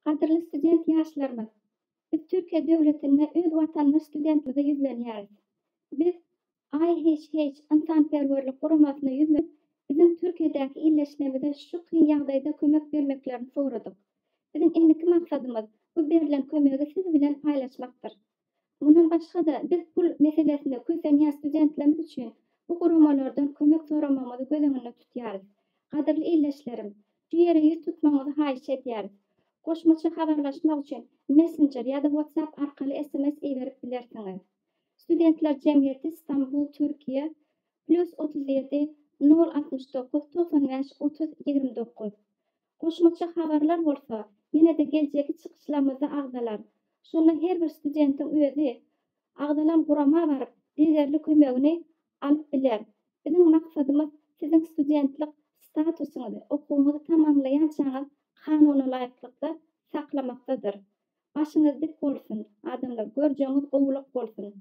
Gadyrly student ýaşlarymyz! Biz Türkiýe döwletinde öz watandaş studentimize ýüzlenýäris. Biz IHH ynsanperwerlik guramasyna ýüzlenip, biziň Türkiýedäki ildeşlerimize şu kyn ýagdaýda kömek bermeklerini soradyk. Biziň indiki maksadymyz bu berlen kömegi siz bilen paýlaşmakdyr. Mundan başga-da, biz pul meselesinde kösenýän studentlerimiz üçin bu guramalardan kömek soramagymyzy göz öňünde tutýarys. Gadyrly ildeşlerim, şu ýere ýüz tutmagyňyzy haýyş edýäris. Goşmaça habarlaşmak üçin Messenger ýa-da WhatsApp arkaly sms iberip bilersiňiz. Studentler jemgyýeti Stambul, Türkiýe, Plýus 37, nol 69 95 30 29. Goşmaça habarlar bolsa, ýene-de geljeki çykyşlarymyzda agzalar. Şonda her bir studentiň özi agzalan gurama baryp, degerli kömegini alyp biler. Biziň maksadymyz siziň studentlik statusyňyzy okuwyňyzy tamamlaýançaňyz kanunalaýyklykda saklamakdadyr. Başyňyz dik bolsun, adamlar, görjegiňiz gowulyk bolsun!